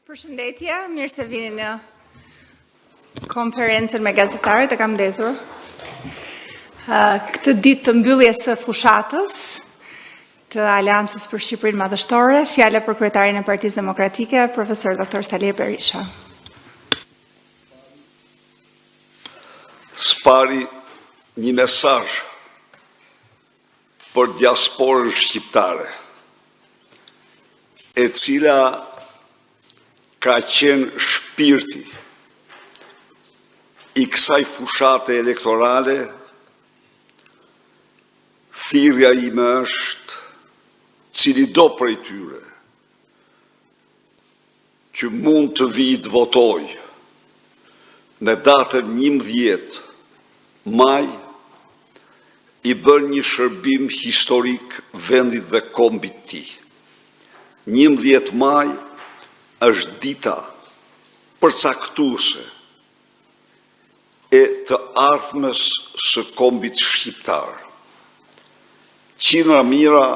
Përshëndetje, mirë se vini në konferencën me gazetarët e kam ndezur. Këtë ditë të mbylljes së fushatës të Aleancës për Shqipërinë Madhështore, fjala për kryetarin e Partisë Demokratike, profesor Dr. Sali Berisha. Së pari një mesazh për diasporën shqiptare, e cila ka qenë shpirti i kësaj fushate elektorale, thirrja ime është cilido prej tyre që mund të vijë të votojë në datën 11 maj i bën një shërbim historik vendit dhe kombit të tij. 11 maj është dita përcaktuese e të ardhmes së kombit shqiptar. Qindra mijëra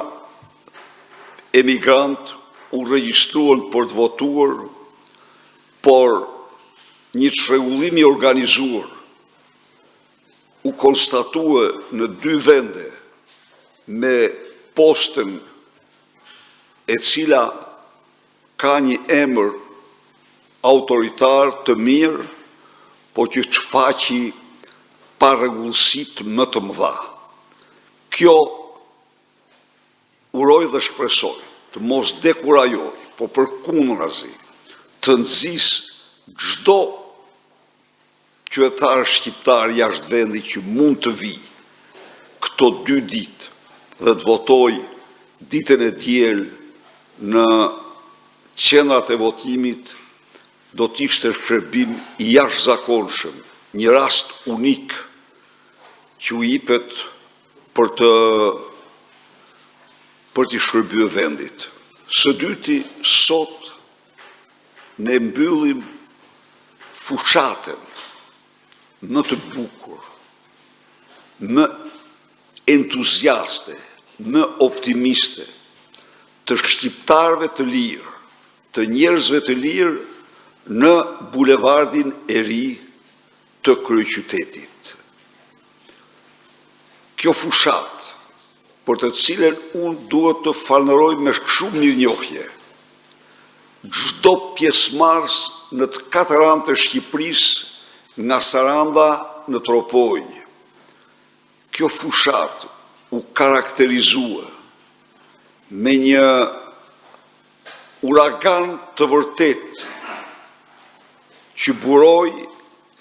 emigrantë u regjistruan për të votuar, por një çrregullim i organizuar u konstatua në dy vende me postën e cila ka një emër autoritar të mirë, po që shfaqi parregullsitë më të mëdha. Kjo uroj dhe shpresoj të mos dekurajojë, po përkundrazi të nxisë çdo qytetar shqiptar jashtë vendit që mund të vijë këto dy ditë dhe të votojë ditën e diel në qendrat e votimit do të ishte shërbim i jashtëzakonshëm, një rast unik që u jepet për të për t'i shërbyer vendit. Së dyti, sot ne mbyllim fushatën më të bukur, më entuziaste, më optimiste të shqiptarëve të lirë, të njerëzve të lirë në bulevardin e ri të kryeqytetit. Kjo fushatë, për të cilën unë duhet të falënderoj me shumë mirënjohje, çdo pjesëmarrës në të katër anët e Shqipërisë, nga Saranda në Tropojë. Kjo fushatë u karakterizua me një uragan të vërtetë që buroi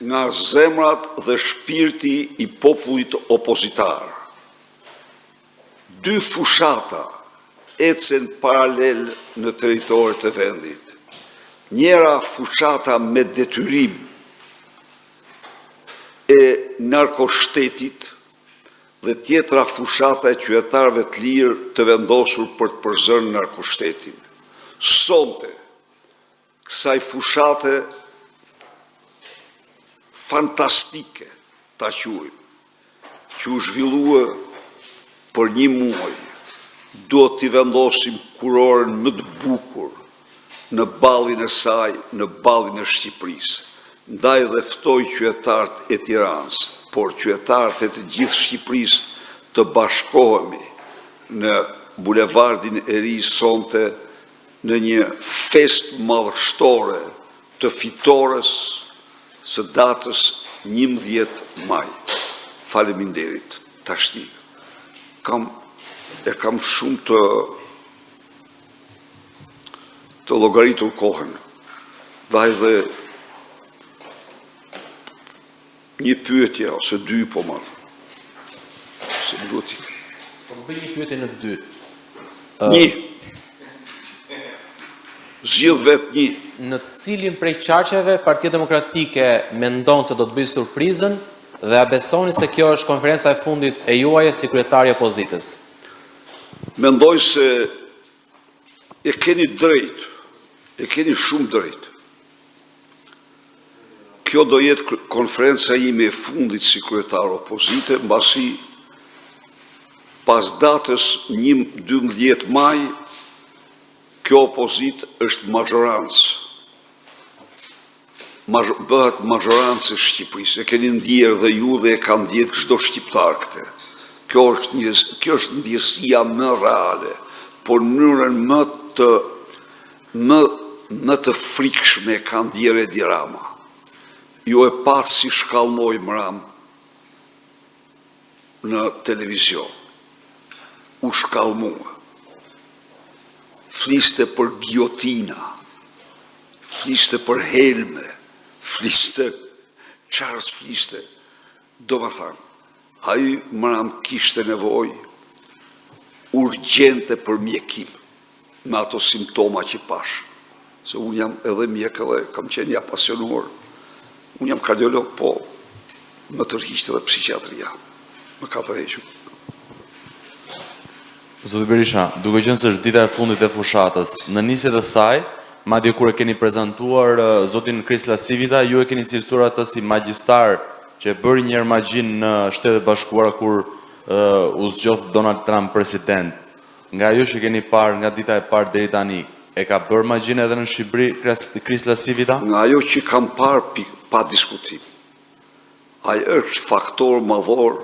nga zemrat dhe shpirti i popullit opozitar. Dy fushata ecën paralel në territoret e vendit. Njëra fushata me detyrim e narkoshtetit dhe tjetra fushata e qytetarëve të lirë të vendosur për të përzënë narkoshtetin. Sonte, kësaj fushate fantastike, ta quajmë, që u zhvillua për një muaj, duhet t'i vendosim kurorën më të bukur në ballin e saj, në ballin e Shqipërisë. Ndaj dhe ftoj qytetarët e Tiranës, por qytetarët e të gjithë Shqipërisë të bashkohemi në bulevardin e ri sonte në një festë madhështore të fitores së datës 11 maj. Faleminderit. Tashti kam e kam shumë të të llogaritur kohën. Ndaj dhe një pyetje ose dy po marr. Se më duhet. Po bëj një pyetje në dy. Një. Zgjidh vetë një. Në cilin prej qarqeve Partia Demokratike mendon se do të bëjë surprizën dhe a besoni se kjo është konferenca e fundit e juaj si kryetar i opozitës? Mendoj se e keni drejt, e keni shumë drejt. Kjo do jetë konferenca ime e fundit si kryetar opozite, mbasi pas datës 12 maj, kjo opozitë është mazhorancë. Bëhet mazhorancë e Shqipërisë. E keni ndier dhe ju dhe e ka ndier çdo shqiptar këtë. Kjo është një kjo është ndjesia më reale, por në mënyrën më të më më të frikshme e ka ndier Edi Rama. Ju e patë si shkallmoi mram në televizion. U shkallmua. Fliste për gijotina, fliste për helme, fliste, çfarë s'fliste. Domethënë, ai mram kishte nevojë urgjente për mjekim me ato simptoma që pashë. Se unë jam edhe mjek edhe kam qenë i apasionuar. Unë jam kardiolog, po më tërhiqte edhe psikiatria. Më ka tërhequr. Zoti Berisha, duke qenë se është dita e fundit e fushatës, në nisje të saj, madje kur e keni prezantuar zotin Chris LaCivita, ju e keni cilësuar atë si magjistar që e bëri një herë magjinë në Shtetet e Bashkuara kur u zgjodh Donald Trump president. Nga ajo që keni parë nga dita e parë deri tani, e ka bërë magjinë edhe në Shqipëri Chris LaCivita? Nga ajo që kam parë pa diskutim. Ai është faktor madhor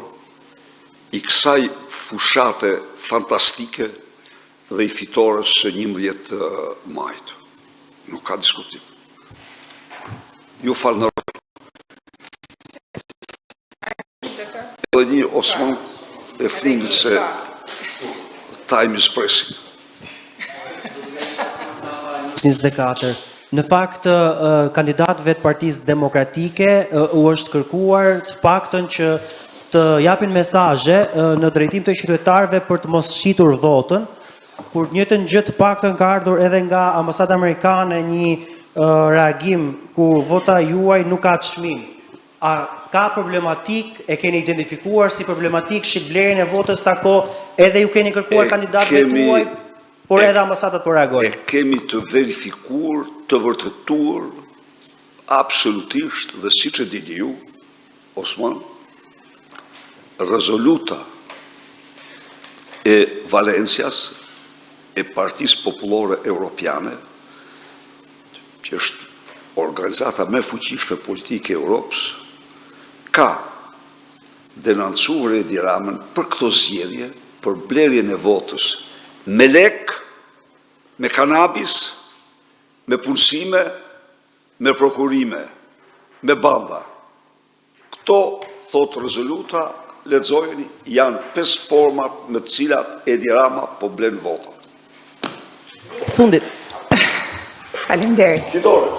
i kësaj fushate fantastike dhe i fitores së 11 majit. Nuk ka diskutim. Ju falënderoj. Edhe një Osman e fundit se time is pressing. 24. Në fakt, kandidatëve të Partisë Demokratike u është kërkuar të paktën që të japin mesazhe në drejtim të qytetarëve për të mos shitur votën, kur të njëjtën gjë të paktën ka ardhur edhe nga ambasada amerikane një reagim ku vota juaj nuk ka çmim. A ka problematik, e keni identifikuar si problematik shitblerjen e votës sa kohë edhe ju keni kërkuar kandidatëve tuaj, por edhe ambasadat po reagojnë? E kemi të verifikuar, të vërtetuar absolutisht dhe siç e dini ju, Osman, rezoluta e Valencias e Partisë Popullore Europiane, që është organizata më e fuqishme politike e Europës, ka denoncuar Edi Ramën për këto zgjedhje, për blerjen e votës me lek, me kanabis, me punësime, me prokurime, me banda. Këto, thotë rezoluta, lexojeni, janë pesë format me të cilat Edi Rama po blen votat. Fundit. Faleminderit. Fitore.